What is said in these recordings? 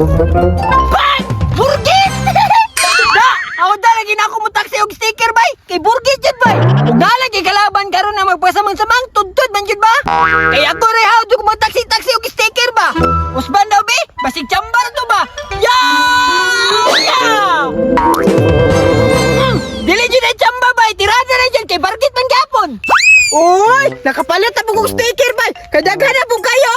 Bang! Burgit! Da! Ako da lagi na ako mo taxi og sticker bay. Kay burgit jud bay. Ug na lagi kalaban karon na magpasamang-samang tudtod man jud ba? Kay ako re how do mo taxi taxi og sticker ba? Usban daw be, basig chambar to ba? Ya! Ya! Dili jud ay chamba bay, tirada na jud kay bargit man gyapon. Uy, nakapalit na po kong sticker ba? Kadaghan na po kayo.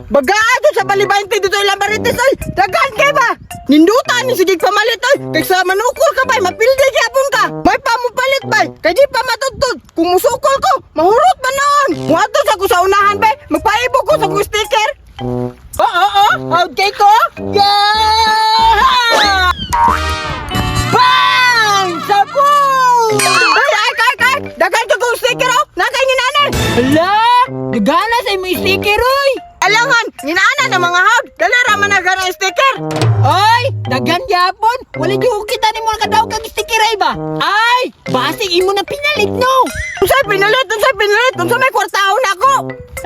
Bagaan to sa balibante dito ilang marites oy. Daghan kay ba? Nindutan ni sige pamalit oy. Kay sa manukol ka bay, mapildi gyapon ka. May pamupalit bay. Kay di pa matudtod. Kung musukol ko, mahurot man noon. Muadto sa ko sa unahan bay, magpaibo ko sa kong sticker. Oo, oo, out kay ko. Yeah! Bang! Sabong! Ay, ay, ay, ay. Daghan ka kong sticker oh. Nakay ni nanay. Hala! Nagana sa imong sticker oy! Alangan, ninaana ng mga hawd. Dali ra man ang sticker. Ay! Daghan gyapon! Wala gyud kita nimo nakadaog kag sticker ay ba? Ay! Basig imo na pinalit no! Unsay pinalit, unsay pinalit, unsa may kwartaon ako.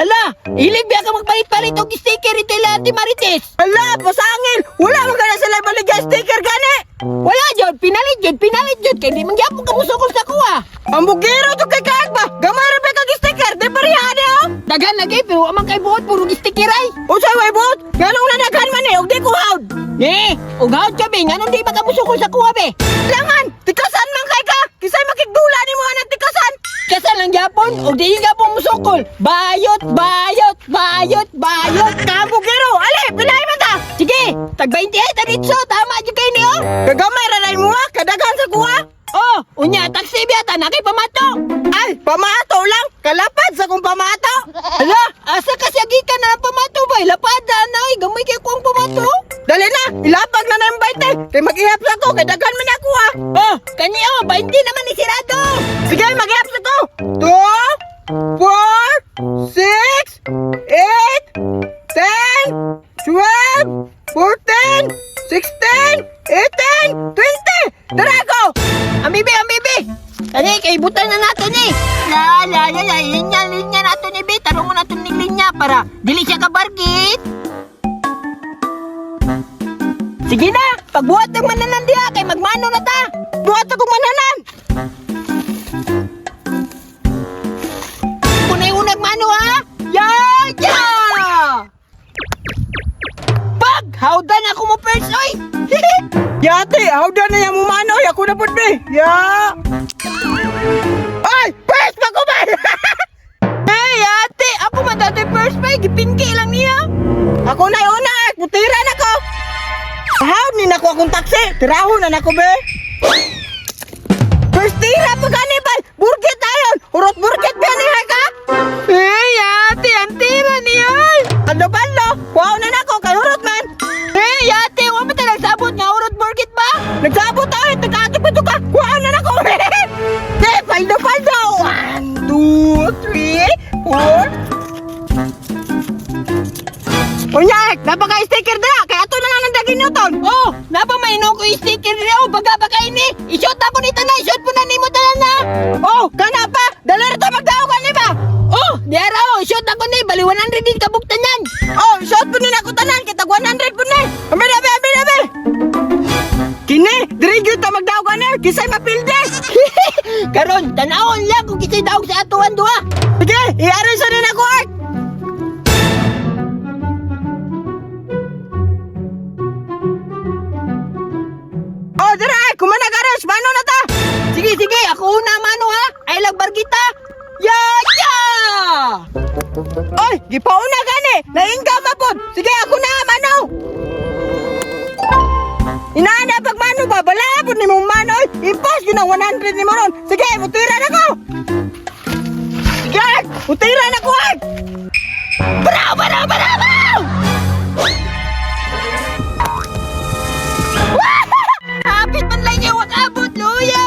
Ala! Ilig biya ka magpalit-palit og sticker ito ila Ate Marites! Ala, pasangil! Wala man kana sila baligya sticker gani! Wala jud! Pinalit jud! Pinalit jud! Kay di man gyapon ka musukol sa kuha! Ang bugiro to kay kaag ba? Gamay ra ba kag sticker? Di pareha ni oh! Daghan lagi pero amang kay buot puro sticker ay! Unsay way buot? Nganong nanaghan man eh, og di ko hawd? Eh! Og hawd ka be! Nganong di ba ka musukol sa kuha be? Langan, tikasan man kay ka! Kisay makigdula nimo anang tikasan! Kasal lang gyapon og di gyapon musukol! Bayot! Bayot! Bayot! Bayot! Kabugiro, ali, pilay man ta! Sige! Tag 20 ay taritso! Tama jud kay ni oh! Kagamay ra na mo ha, kadaghan sa kuha! Oh, unya taxi biya ta nakay pamato. Ay, pamato lang! Kalapad sa kong pamato! Ala, asa ka siya gikan na ang pamato bay? Lapada na oy, gamay kay kuang pamato. Dali na, ilapag na na yung 20! Kay mag-ihap sa ko, kay daghan man ako ha! Oh, kani oh, 20 naman ni sirado. Sige, mag-ihap sa ko! 2, 4, 6, 8, 10, 12, 14, 16, 18, 20! Tara ako! Ang bibi, ang bibi. Kani kay butan na nato ni. La la la la, linya linya nato ni bi. Tarungon nato ni linya para dili siya kabargit. Sige na, pagbuhat ng mananan diha kay magmano na ta. Buhat akong mananan! Kunay unag mano ha. Ya ya! Pag hawdan ako mo first oy. Yate, hawda na yung mumanoy. Ako na pud be. Ya! Ay! First pa ko ba? Hey, ate, ako man dati first pa, gipinki lang niya. Ako na una. Putira na ko. Hawd ni nako akong taxi. Tirahon na nako be. First tira pa gani ba? Burgit ayon. Hurot burgit ba ni ka? Hey, ate, ang tira niya. Ano ba lo? Wow na nako kay hurot man. Hey, ate, wa man talang sabot nga urot burgit ba? Nagsabot tayo, nag-aati pa to ka. Wow na nako. De, paldo paldo. 1, 2, 3, 4. Unya, napaka-sticker dira. Kaya ato na nga ng dagin newton. Oh, napa may ko yung sticker niya. Oh, baga baga ini. I-shot na po ni tanan, i-shot po na nimo tanan na. Oh, kana pa. Dali ra ta magdaog ani ba? Oh, di ara oh, i-shot ako ni bali 100 din kabuk tanan. Oh, shot po ni nako tanan kitag 100 po ni. Abi abi abi abi. Kini, diri gyud ta magdaog ani. Kisay mapilde. Karon, tanawon lang kung kisay daog sa atuan duha. Sige, i-arrange sa ni nako art. Oh, dira ay, kumana garas, mano na ta? Sige, sige, ako una mano ha. Ay lang bargita. Ya, ya! Oy, gipauna gani. Naingga mapod. Sige, ako na mano. Inaana pag mano ba bala pud ni mong mano. Oy, impos yun ang 100 ni mo ron. Sige, mutira na ko. Sige, mutira na ko ay. Bravo, bravo, bravo! Hapit man lang niya, wag abot, luya!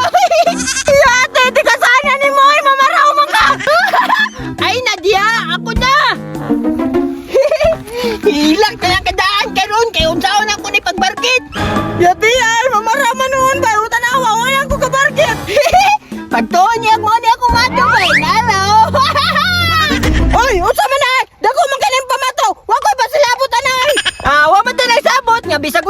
Yate, di ka sana ni mo, ay mamaraw man ka. Ay, Nadia, ako na! Hilak na lang kadaan karon kay unsaon ako ni pagbarkit. Yate, ay mamaraw man noon ba? Utan awa, wala ko kabarkit. Pagtuon niya mo ni ako mato bay naraw. Oy, unsa man ay? Dako man kaning pamato. Wa koy pasilabot anay. Ah, wa man ta nagsabot nga bisag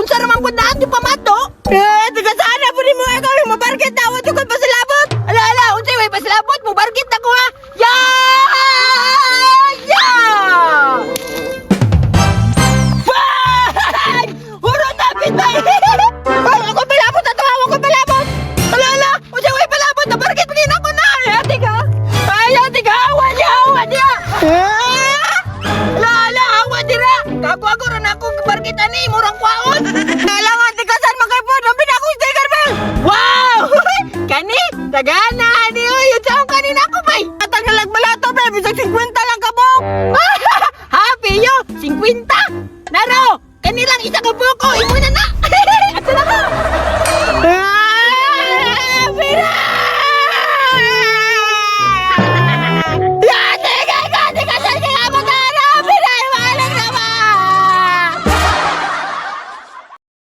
Imurang kwaon. Kailangan tikasan man kay po. Dami na akong sticker bay. Wow! Kani, dagana ni oy, unsaon kanina ako bay? Atang nalag balato bay, bisag 50 lang ka buok. Happy yo, 50. Naro, kani lang isa ka buko, imo na na.